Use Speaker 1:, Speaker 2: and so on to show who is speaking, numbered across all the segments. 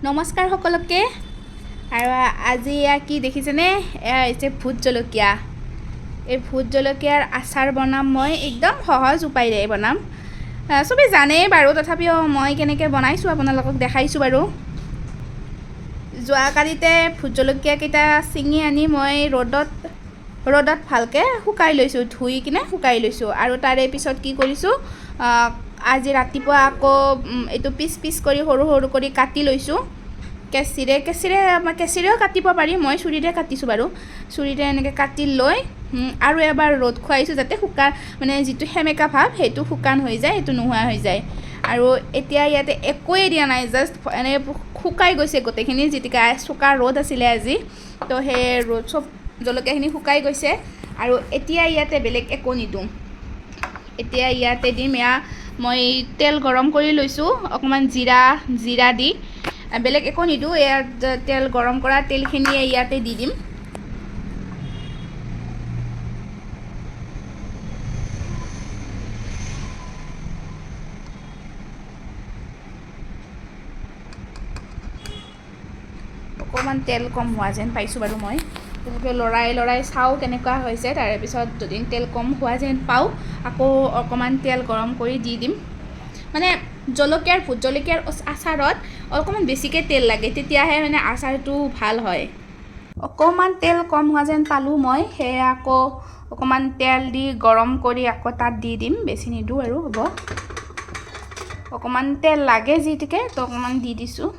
Speaker 1: নমস্কাৰ সকলোকে। আৰু আজি এয়া কি দেখিছেনে? এয়া হৈছে ভোট জলকীয়া। এই ভোট জলকীয়াৰ আচাৰ বনাম মই, একদম সহজ উপায়েৰে বনাম। চবেই জানেই বাৰু, তথাপিও মই কেনেকৈ বনাইছোঁ আপোনালোকক দেখাইছোঁ বাৰু। যোৱাকালিতে ভোট জলকীয়াকেইটা ছিঙি আনি মই ৰ'দত ৰ'দত ভালকৈ শুকাই লৈছোঁ, ধুই কিনে শুকাই লৈছোঁ। আৰু তাৰে পিছত কি কৰিছোঁ, আজি ৰাতিপুৱা আকৌ এইটো পিচ পিচ কৰি সৰু সৰু কৰি কাটি লৈছোঁ কেঁচিৰে। কেঁচিৰেও কাটিব পাৰি, মই চুৰিৰে কাটিছোঁ বাৰু। চুৰিৰে এনেকৈ কাটি লৈ আৰু এবাৰ ৰ'দ খুৱাইছোঁ, যাতে শুকান, মানে যিটো সেমেকা ভাৱ সেইটো শুকান হৈ যায়, সেইটো নোহোৱা হৈ যায়। আৰু এতিয়া ইয়াতে একোৱেই দিয়া নাই, জাষ্ট এনে শুকাই গৈছে গোটেইখিনি। যিটিকা চোকা ৰ'দ আছিলে আজি, তো সেই ৰ'দ চব জলকীয়াখিনি শুকাই গৈছে। আৰু এতিয়া ইয়াতে বেলেগ একো নিদিওঁ, এতিয়া ইয়াতে দিম এয়া মই তেল গৰম কৰি লৈছোঁ, অকণমান জিৰা জিৰা দি, বেলেগ একো নিদিওঁ। ইয়াত তেল গৰম কৰা তেলখিনিয়ে ইয়াতে দি দিম। অকণমান তেল কম হোৱা যেন পাইছোঁ বাৰু মই, তথাপিও লৰাই লৰাই চাওঁ কেনেকুৱা হৈছে। তাৰে পিছত যদি তেল কম হোৱা যেন পাওঁ, আকৌ অকণমান তেল গৰম কৰি দি দিম। মানে জলকীয়াৰ, ভোট জলকীয়াৰ আচাৰত অকণমান বেছিকৈ তেল লাগে, তেতিয়াহে মানে আচাৰটো ভাল হয়। অকণমান তেল কম হোৱা যেন পালোঁ মই, সেয়ে আকৌ অকণমান তেল দি গৰম কৰি আকৌ তাত দি দিম। বেছি নিদিওঁ আৰু, হ'ব। অকণমান তেল লাগে যিহেতুকে, তো অকণমান দি দিছোঁ।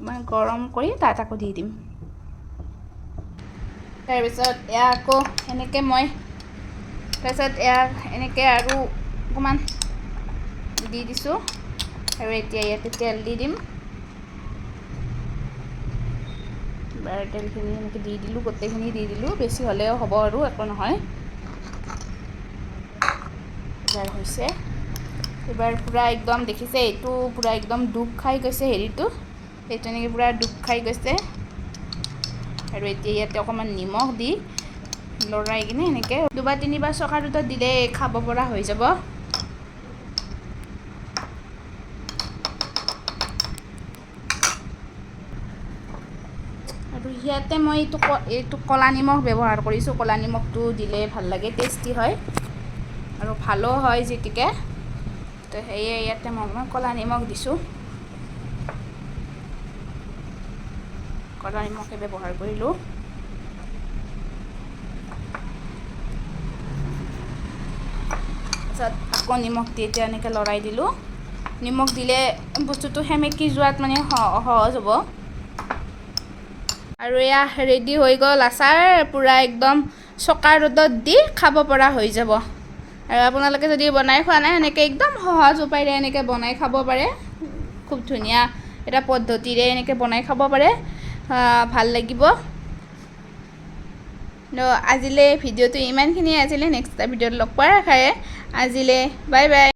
Speaker 1: মই গৰম কৰি তাত আকৌ দি দিম। তাৰপিছত এয়া আকৌ এনেকৈ মই, তাৰপিছত এয়া এনেকৈ আৰু অকণমান দি দিছোঁ। আৰু এতিয়া ইয়াতে তেল দি দিম। এবাৰ তেলখিনি এনেকৈ দি দিলোঁ, গোটেইখিনি দি দিলোঁ, বেছি হ'লেও হ'ব আৰু, একো নহয়। এবাৰ হৈছে, এইবাৰ পূৰা একদম দেখিছে, এইটো পূৰা একদম ডুব খাই গৈছে হেৰিটো, সেইটো এনেকৈ পূৰা ডুব খাই গৈছে। আৰু এতিয়া ইয়াতে অকণমান নিমখ দি লৰাই কিনে এনেকৈ দুবাৰ তিনিবাৰ চকা ৰ'দত দিলে খাব পৰা হৈ যাব। আৰু ইয়াতে মই এইটো ক'লা নিমখ ব্যৱহাৰ কৰিছোঁ। ক'লা নিমখটো দিলে ভাল লাগে, টেষ্টি হয় আৰু ভালো হয় যিটিকে। তো সেয়ে ইয়াতে মই অকণমান ক'লা নিমখ দিছোঁ, ক'লা নিমখে ব্যৱহাৰ কৰিলোঁ। তাৰপিছত আকৌ নিমখ দি এতিয়া এনেকৈ লৰাই দিলোঁ। নিমখ দিলে বস্তুটো সেমেকি যোৱাত মানে সহজ হ'ব। আৰু এয়া ৰেডি হৈ গ'ল আচাৰ, পূৰা একদম চকা ৰ'দত দি খাব পৰা হৈ যাব। আৰু আপোনালোকে যদি বনাই খোৱা নাই, এনেকৈ একদম সহজ উপায়েৰে এনেকৈ বনাই খাব পাৰে। খুব ধুনীয়া এটা পদ্ধতিৰে এনেকৈ বনাই খাব পাৰে, ভাল লাগিব। তো আজিলৈ ভিডিঅ'টো ইমানখিনিয়ে আছিলে। নেক্সট এটা ভিডিঅ'ত লগ পোৱাৰ আশাৰে আজিলৈ বাই বাই।